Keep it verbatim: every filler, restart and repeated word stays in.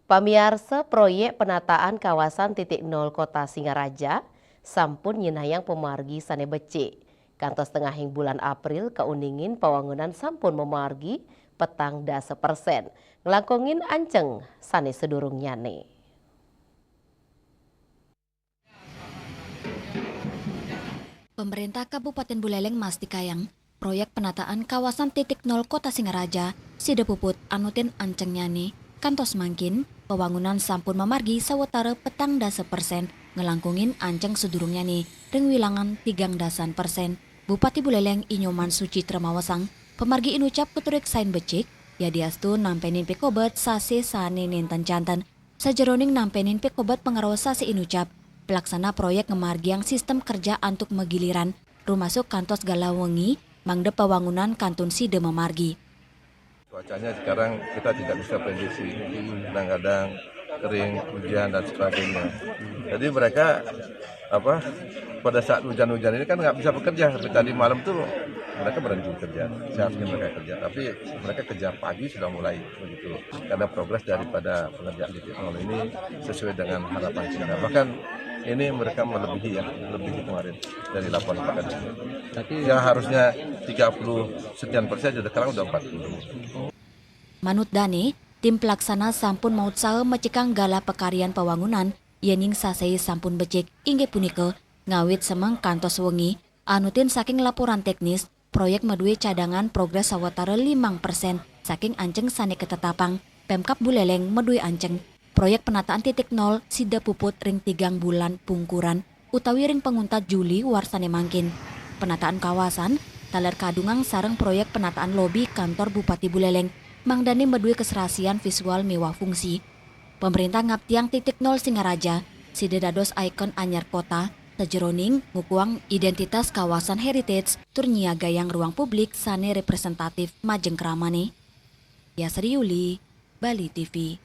Pamiarsa, proyek penataan kawasan titik nol Kota Singaraja sampun nyinahang pamargi sane becik. Kantos tengahing bulan April kauningin pawangunan sampun mamargi petang dasa persen, nglangkungin anceng sane sadurungnyane. Pemerintah Kabupaten Buleleng mastikayang proyek penataan kawasan titik nol Kota Singaraja sida puput anutin ancengnyane. Kantos mangkin, pawangunan sampun mamargi sawetara petang dasa persen, nglangkungin anceng sadurungnyane ring wilangan tigang dasan persen. Bupati Buleleng I Nyoman Sucitra mawesang, pamargi inucap katurik sain becik, yadiastu nampenin pikobet sase sane nenten janten. Sajeroning nampenin pikobet pangraos sase inucap, pelaksana proyek ngamargiang sistem kerja antuk magiliran, rumasuk kantos galah wengi, mangda pawangunan kantun sida mamargi. Cuacanya sekarang kita tidak bisa prediksi. Kadang-kadang kering, hujan, dan sebagainya. Jadi mereka, apa, pada saat hujan-hujan ini kan nggak bisa bekerja. Seperti tadi malam tuh mereka berhenti bekerja. Seharusnya mereka kerja, tapi mereka kerja pagi sudah mulai begitu. Karena progres daripada pengerjaan titik nol ini sesuai dengan harapan kita. Bahkan ini mereka melebihi, ya, lebih kemarin dari laporan pekerja. Tapi yang harusnya tiga puluh sekian persen, sudah sekarang udah empat puluh. Manut dane, tim pelaksana sampun mautsaha mecikang galah pakaryan pawangunan, yening sasai sampun becik, inggih punika ngawit semeng kantos wengi. Anutin saking laporan teknis, proyek madue cadangan progres sawatara limang persen saking anceng sane katetapang. Pemkab Buleleng madue anceng proyek penataan titik nol sida puput ring tigang bulan pungkuran utawi ring panguntat Juli warsane mangkin. Penataan kawasan taler kadungang sareng proyek penataan lobi kantor Bupati Buleleng, mangdane madue keserasian visual miwah fungsi. Pemerintah ngaptiang titik nol Singaraja sida dados ikon anyar kota, sajeroning ngukuhang identitas kawasan heritage tur nyiagayang ruang publik sane representatif majeng kramane. Yasri Yuli, Bali T V.